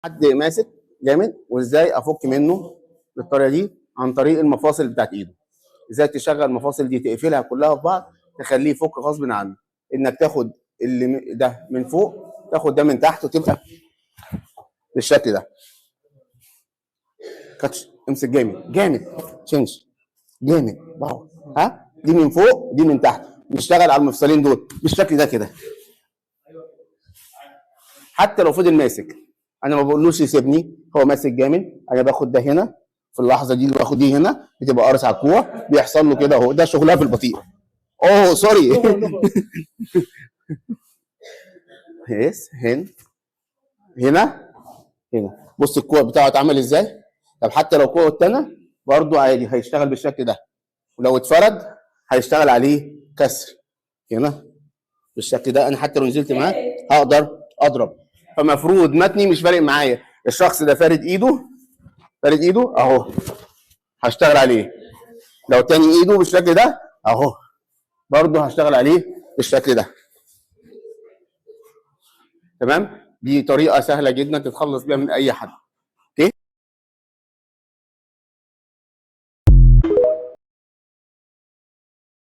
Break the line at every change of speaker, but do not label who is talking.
حد ماسك جامد، وازاي افك منه بالطريقة دي؟ عن طريق المفاصل بتاعت ايده. ازاي تشغل المفاصل دي، تقفلها كلها في بعض، تخليه يفك غصب عنه. انك تاخد اللي ده من فوق، تاخد ده من تحت، وتبقى بالشكل ده. catch، امسك جامد جامد، change جامد، wow. ها، دي من فوق، دي من تحت، نشتغل على المفصلين دول بالشكل ده كده. حتى لو فضل ماسك، انا ما بقولوش يسيبني، هو ماسك جامد، انا باخد ده هنا في اللحظة دي، باخد دي هنا، بتبقى قارص على الكوع، بيحصل له كده اهو. ده شغلها في البطيء. oh sorry، yes، هنا هنا هنا. بص الكوع بتاعه اتعمل ازاي. طب حتى لو كوعه اتنى برضه عادي، هيشتغل بالشكل ده، ولو اتفرد هيشتغل عليه كسر هنا بالشكل ده. انا حتى لو نزلت معاه هقدر اضرب. فمفروض متني مش فارق معايا، الشخص ده فارد ايده، فارد ايده اهو، هشتغل عليه. لو تاني ايده بالشكل ده اهو، برضه هشتغل عليه بالشكل ده. تمام؟ دي طريقه سهلة جدا تتخلص بيها من اي حد.